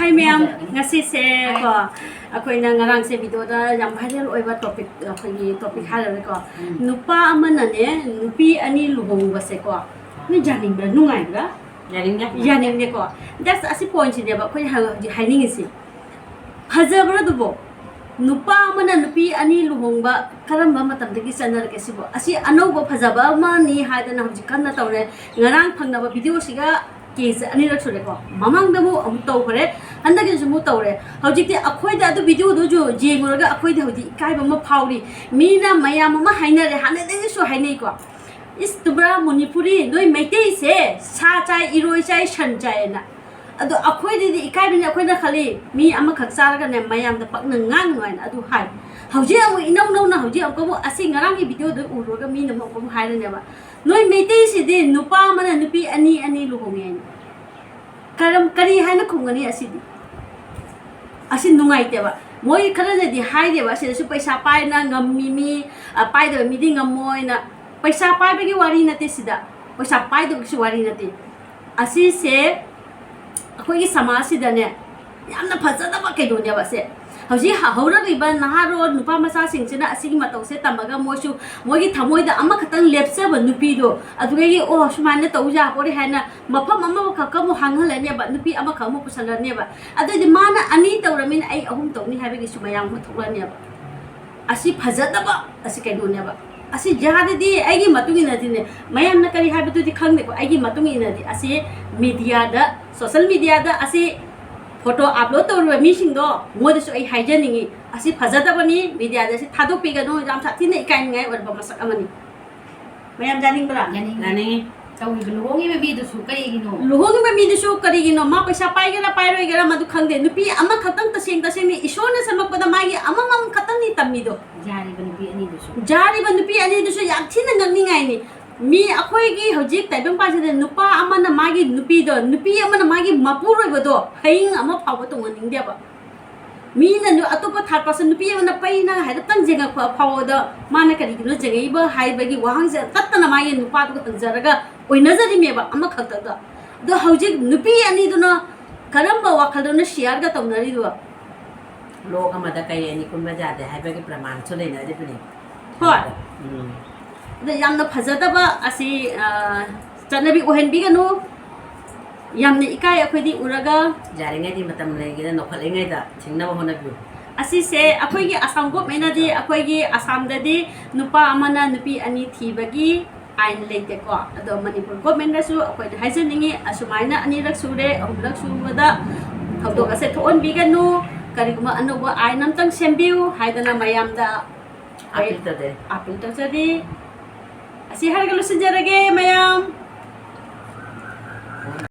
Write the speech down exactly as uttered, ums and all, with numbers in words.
ꯍꯥꯏ ꯃꯌꯥꯝ, ꯉꯁꯤꯁꯦ ꯀꯣ, ꯑꯩꯈꯣꯏꯅ ꯉꯔꯥꯡꯁꯦ ꯚꯤꯗꯤꯑꯣꯗ ꯌꯥꯝ ꯚꯥꯏꯔꯦꯜ ꯑꯣꯏꯕ ꯇꯣꯄꯤꯛ, ꯑꯩꯈꯣꯏꯒꯤ ꯇꯣꯄꯤꯛ ꯍꯥꯏꯔꯒꯀꯣ, ꯅꯨꯄꯥ ꯑꯃꯅꯅꯦ ꯅꯨꯄꯤ ꯑꯅꯤ ꯂꯨꯍꯣꯡꯕꯁꯦꯀꯣ, ꯅꯣꯏ ꯌꯥꯅꯤꯡꯕ꯭ꯔꯥ, ꯅꯨꯡꯉꯥꯏꯕ꯭ꯔꯥ? ꯌꯥꯅꯤꯡꯗꯦ꯫ ꯌꯥꯅꯤꯡꯗꯦꯀꯣ꯫ That's ꯑꯁꯤ ꯄꯣꯏꯟꯠꯁꯤꯅꯦꯕ ꯑꯩꯈꯣꯏꯅ ꯍꯧꯖꯤꯛ ꯍꯥꯏꯅꯤꯡꯉꯤꯁꯤ꯫ ꯐꯖꯕ꯭ꯔꯥ ꯑꯗꯨꯕꯣ? ꯅꯨꯄꯥ ꯑꯃꯅ ꯅꯨꯄꯤ ꯑꯅꯤ ꯂꯨꯍꯣꯡꯕ ꯀꯔꯝꯕ ꯃꯇꯝꯗꯒꯤ ꯆꯠꯅꯔꯛꯀꯦ ꯁꯤꯕꯣ? ꯑꯁꯤ ꯑꯅꯧꯕ ꯐꯖꯕ ꯑꯃꯅꯤ ꯍꯥꯏꯗꯅ ꯍꯧꯖꯤꯛ ꯀꯟꯅ ꯇꯧꯔꯦ꯫ ꯉꯔꯥꯡ ꯐꯪꯅꯕ ꯚꯤꯗꯤꯑꯣꯁꯤꯒ ꯀꯦꯁꯁꯦ ꯑꯅꯤꯔꯛ ꯁꯨꯔꯦꯀꯣ꯫ ꯃꯃꯥꯡꯗ ꯑꯃꯨꯛ ꯑꯃꯨꯛ ꯇꯧꯈ꯭ꯔꯦ, ꯍꯟꯗꯛꯀꯤꯁꯨ ꯑꯃꯨꯛ ꯇꯧꯔꯦ꯫ ꯍꯧꯖꯤꯛꯇꯤ ꯑꯩꯈꯣꯏꯗ ꯑꯗꯨ ꯚꯤꯗꯤꯑꯣꯗꯨꯁꯨ ꯌꯦꯡꯉꯨꯔꯒ ꯑꯩꯈꯣꯏꯗ ꯍꯧꯖꯤꯛ ꯏꯀꯥꯏꯕ ꯑꯃ ꯐꯥꯎꯔꯤ꯫ ꯃꯤꯅ ꯃꯌꯥꯝ ꯑꯃ ꯍꯥꯏꯅꯔꯦ, ꯍꯥꯟꯅꯗꯒꯤꯁꯨ ꯍꯥꯏꯅꯩꯀꯣ, "ꯏꯁ ꯇꯨꯕ꯭ꯔꯥ ꯃꯅꯤꯄꯨꯔꯤ, ꯅꯣꯏ ꯃꯩꯇꯩꯁꯦ ꯁꯥ ꯆꯥꯏ, ꯏꯔꯣꯏ ꯆꯥꯏ, ꯁꯟ ꯆꯥꯏ" ꯍꯥꯏꯅ꯫ ꯑꯗꯣ ꯑꯩꯈꯣꯏꯗꯗꯤ ꯏꯀꯥꯏꯕꯅꯤ, ꯑꯩꯈꯣꯏꯅ ꯈꯜꯂꯤ ꯃꯤ ꯑꯃꯈꯛ ꯆꯥꯔꯒꯅꯦ ꯃꯌꯥꯝꯗ ꯄꯛꯅ ꯉꯥꯡꯅꯨ ꯍꯥꯏꯅ ꯑꯗꯨ ꯍꯥꯏ꯫ ꯍꯧꯖꯤꯛ ꯑꯃꯨꯛ ꯏꯅꯧ ꯅꯧꯅ ꯍꯧꯖꯤꯛ ꯑꯃꯨꯛꯀ ꯑꯃꯨꯛ ꯑꯁꯤ ꯉꯔꯥꯡꯒꯤ ꯚꯤꯗꯤꯑꯣꯗꯨ ꯎꯔꯨꯔꯒ ꯃꯤꯅ ꯑꯃꯨꯛ ꯑꯃꯨꯛ ꯍꯥꯏꯔꯅꯦꯕ, "ꯅꯣꯏ ꯃꯩꯇꯩꯁꯤꯗꯤ ꯅꯨꯄꯥ ꯑꯃꯅ ꯅꯨꯄꯤ ꯑꯅꯤ ꯑꯅꯤ ꯂꯨꯍꯣꯡꯉꯦ" ꯍꯥꯏꯅ꯫ ꯀꯔꯝ, ꯀꯔꯤ ꯍꯥꯏꯅ ꯈꯨꯝꯒꯅꯤ ꯑꯁꯤꯗꯤ? ꯑꯁꯤ ꯅꯨꯡꯉꯥꯏꯇꯦꯕ꯫ ꯃꯣꯏ ꯈꯔꯅꯗꯤ ꯍꯥꯏꯔꯦꯕ, "ꯑꯁꯤꯗꯁꯨ ꯄꯩꯁꯥ ꯄꯥꯏꯅ ꯉꯝꯃꯤ ꯃꯤ, ꯑ, ꯄꯥꯏꯗꯕ ꯃꯤꯗꯤ ꯉꯝꯃꯣꯏꯅ"꯫ ꯄꯩꯁꯥ ꯄꯥꯏꯕꯒꯤ ꯋꯥꯔꯤ ꯅꯠꯇꯦ ꯁꯤꯗ, ꯄꯩꯁꯥ ꯄꯥꯏꯗꯕꯒꯤꯁꯨ ꯋꯥꯔꯤ ꯅꯠꯇꯦ꯫ ꯑꯁꯤꯁꯦ ꯑꯩꯈꯣꯏꯒꯤ ꯁꯃꯥꯖꯁꯤꯗꯅꯦ ꯌꯥꯝꯅ ꯐꯖꯗꯕ ꯀꯩꯅꯣꯅꯦꯕ ꯁꯦ꯫ ꯍꯧꯖꯤꯛ ꯍ-, ꯍꯧꯔꯛꯂꯤꯕ ꯅꯍꯥꯔꯣꯜ ꯅꯨꯄꯥ ꯃꯆꯥꯁꯤꯡꯁꯤꯅ ꯑꯁꯤꯒꯤ ꯃꯇꯧꯁꯦ ꯇꯝꯃꯒ ꯃꯣꯏꯁꯨ ꯃꯣꯏꯒꯤ ꯊꯃꯣꯏꯗ ꯑꯃꯈꯛꯇꯪ ꯂꯦꯞꯆꯕ ꯅꯨꯄꯤꯗꯣ, ꯑꯗꯨꯗꯒꯤ "ꯑꯣ, ꯁꯨꯃꯥꯏꯅ ꯇꯧ ꯌꯥꯕꯣꯔꯦ" ꯍꯥꯏꯅ ꯃꯐꯝ ꯑꯃꯈꯛ ꯑꯃꯨꯛ ꯍꯥꯡꯍꯜꯂꯅꯦꯕ, ꯅꯨꯄꯤ ꯑꯃꯈꯛ ꯑꯃꯨꯛ ꯄꯨꯁꯜꯂꯅꯦꯕ꯫ ꯑꯗꯨꯗꯤ ꯃꯥꯅ ꯑꯅꯤ ꯇꯧꯔꯃꯤꯅ ꯑꯩ ꯑꯍꯨꯝ ꯇꯧꯅꯤ ꯍꯥꯏꯕꯒꯤꯁꯨ ꯃꯌꯥꯝ ꯑꯃ ꯊꯣꯛꯂꯛꯑꯅꯦꯕ꯫ ꯑꯁꯤ ꯐꯖꯗꯕ, ꯑꯁꯤ ꯀꯩꯅꯣꯅꯦꯕ꯫ ꯑꯁꯤ ꯌꯥꯔꯗꯤ ꯑꯩꯒꯤ ꯃꯇꯨꯡ ꯏꯟꯅꯗꯤꯅꯦ, ꯃꯌꯥꯝꯅ ꯀꯔꯤ ꯍꯥꯏꯕꯗꯨꯗꯤ ꯈꯪꯗꯦꯀꯣ, ꯑꯩꯒꯤ ꯃꯇꯨꯡ ꯏꯟꯅꯗꯤ ꯑꯁꯤ ꯃꯤꯗꯤꯌꯥꯗ, ꯁꯣꯁꯦꯜ ꯃꯤꯗꯤꯌꯥꯗ ꯑꯁꯤ ꯐꯣꯇꯣ ꯑꯞꯂꯣꯗ ꯇꯧꯔꯤꯕ ꯃꯤꯁꯤꯡꯗꯣ, ꯃꯣꯏꯗꯁꯨ ꯑꯩ ꯍꯥꯏꯖꯅꯤꯡꯉꯤ, ꯑꯁꯤ ꯐꯖꯗꯕꯅꯤ, ꯃꯤꯗꯤꯌꯥꯗ ꯑꯁꯤ ꯊꯥꯗꯣꯛꯄꯤꯒꯅꯨ, ꯌꯥꯝ ꯁꯥꯊꯤꯅ ꯏꯀꯥꯏꯅꯤꯡꯉꯥꯏ ꯑꯣꯏꯔꯕ ꯃꯁꯛ ꯑꯃꯅꯤ꯫ ꯃꯌꯥꯝ ꯌꯥꯅꯤꯡꯕ꯭ꯔꯥ? ꯌꯥꯅꯤꯡꯉꯤ꯫ ꯌꯥꯅꯤꯡꯉꯤ꯫ ꯇꯧꯔꯤꯕ ꯂꯨꯍꯣꯡꯉꯤꯕ ꯃꯤꯗꯨꯁꯨ ꯀꯔꯤꯒꯤꯅꯣ? ꯂꯨꯍꯣꯡꯉꯤꯕ ꯃꯤꯗꯨꯁꯨ ꯀꯔꯤꯒꯤꯅꯣ? ꯃꯥ ꯄꯩꯁꯥ ꯄꯥꯏꯒꯦꯔꯥ ꯄꯥꯏꯔꯣꯏꯒꯦꯔꯥ ꯃꯗꯨ ꯈꯪꯗꯦ꯫ ꯅꯨꯄꯤ ꯑꯃꯈꯛꯇꯪ, ꯇꯁꯦꯡ ꯇꯁꯦꯡꯅ ꯏꯁꯣꯔꯅ ꯁꯦꯝꯃꯛꯄꯗ ꯃꯥꯒꯤ ꯑꯃꯃꯝ ꯈꯛꯇꯪꯅꯤ ꯇꯝꯃꯤꯗꯣ꯫ ꯌꯥꯔꯤꯕ ꯅꯨꯄꯤ ꯑꯅꯤꯗꯨꯁꯨ꯫ ꯌꯥꯔꯤꯕ ꯅꯨꯄꯤ ꯑꯅꯤꯗꯨꯁꯨ ꯌꯥꯝ ꯊꯤꯅ ꯉꯛꯅꯤꯡꯉꯥꯏꯅꯤ꯫ ꯃꯤ ꯑꯩꯈꯣꯏꯒꯤ ꯍꯧꯖꯤꯛ ꯇꯥꯏꯕꯪꯄꯥꯟꯁꯤꯗ ꯅꯨꯄꯥ ꯑꯃꯅ ꯃꯥꯒꯤ ꯅꯨꯄꯤꯗꯣ, ꯅꯨꯄꯤ ꯑꯃꯅ ꯃꯥꯒꯤ ꯃꯄꯨꯔꯣꯏꯕꯗꯣ ꯍꯌꯤꯡ ꯑꯃ ꯐꯥꯎꯕ ꯇꯣꯡꯍꯟꯅꯤꯡꯗꯦꯕ꯫ ꯃꯤꯅ ꯅꯨ-, ꯑꯇꯣꯞꯄ ꯊꯥꯔꯠ ꯄꯥꯔꯁꯟ ꯅꯨꯄꯤ ꯑꯃꯅ ꯄꯩꯅ ꯍꯥꯏꯔꯞꯇꯪ ꯌꯦꯡꯉꯛꯄ ꯐꯥꯎꯕꯗ ꯃꯥꯅ ꯀꯔꯤꯒꯤꯅꯣ ꯌꯦꯡꯉꯛꯏꯕ ꯍꯥꯏꯕꯒꯤ ꯋꯥꯍꯪꯁꯦ ꯇꯠꯇꯅ ꯃꯥꯒꯤ ꯅꯨꯄꯥꯗꯨꯒ ꯍꯪꯖꯔꯒ ꯑꯣꯏꯅꯖꯔꯤꯃꯦꯕ ꯑꯃꯈꯛꯇꯗ꯫ ꯑꯗꯣ ꯍꯧꯖꯤꯛ ꯅꯨꯄꯤ ꯑꯅꯤꯗꯨꯅ ꯀꯔꯝꯕ ꯋꯥꯈꯜꯗꯅꯣ ꯁꯤꯌꯥꯔꯒ ꯇꯧꯅꯔꯤꯗꯨꯕꯣ? ꯂꯣꯛ ꯑꯃꯗ ꯀꯩ ꯑꯅꯤ ꯄꯨꯟꯕ ꯌꯥꯗꯦ ꯍꯥꯏꯕꯒꯤ ꯄ꯭ꯔꯃꯥꯟꯁꯨ ꯂꯩꯅꯔꯤꯕꯅꯤ꯫ ꯍꯣꯏ꯫ ꯎꯝ꯫ ꯑꯗ ꯌꯥꯝꯅ ꯐꯖꯗꯕ ꯑꯁꯤ, ꯑ, ꯆꯠꯅꯕꯤ ꯑꯣꯏꯍꯟꯕꯤꯒꯅꯨ꯫ ꯌꯥꯝꯅ ꯏꯀꯥꯏ ꯑꯩꯈꯣꯏꯗꯤ ꯎꯔꯒ꯫ ꯌꯥꯔꯤꯉꯩꯗꯤ ꯃꯇꯝ ꯂꯩꯔꯤꯉꯩꯗ, ꯅꯧꯈꯠꯂꯤꯉꯩꯗ ꯊꯤꯡꯅꯕ ꯍꯣꯠꯅꯕꯤꯌꯨ꯫ ꯑꯁꯤꯁꯦ ꯑꯩꯈꯣꯏꯒꯤ ꯑꯁꯥꯝ ꯒꯣꯚꯔꯟꯃꯦꯟꯠꯅꯗꯤ, ꯑꯩꯈꯣꯏꯒꯤ ꯑꯁꯥꯝꯗꯗꯤ ꯅꯨꯄꯥ ꯑꯃꯅ ꯅꯨꯄꯤ ꯑꯅꯤ ꯊꯤꯕꯒꯤ ꯑꯥꯏꯟ ꯂꯩꯇꯦꯀꯣ꯫ ꯑꯗꯣ ꯃꯅꯤꯄꯨꯔ ꯒꯣꯚꯔꯟꯃꯦꯟꯠꯅꯁꯨ ꯑꯩꯈꯣꯏꯅ ꯍꯥꯏꯖꯅꯤꯡꯉꯤ, ꯑꯁꯨꯃꯥꯏꯅ ꯑꯅꯤꯔꯛ ꯁꯨꯔꯦ, ꯑꯍꯨꯝꯂꯛ ꯁꯨꯕꯗ ꯊꯧꯗꯣꯛ ꯑꯁꯦ ꯊꯣꯛꯍꯟꯕꯤꯒꯅꯨ, ꯀꯔꯤꯒꯨꯝꯕ ꯑꯅꯧꯕ ꯑꯥꯏꯟ ꯑꯃꯇꯪ ꯁꯦꯝꯕꯤꯌꯨ ꯍꯥꯏꯗꯅ ꯃꯌꯥꯝꯗ ꯑꯥꯄꯤꯜ ꯇꯧꯖꯔꯤ꯫ ꯑꯥꯄꯤꯜ ꯇꯧꯖꯔꯤ꯫ ꯑꯁꯤ ꯍꯥꯏꯔꯒ ꯂꯣꯏꯁꯤꯟꯖꯔꯒꯦ ꯃꯌꯥꯝ꯫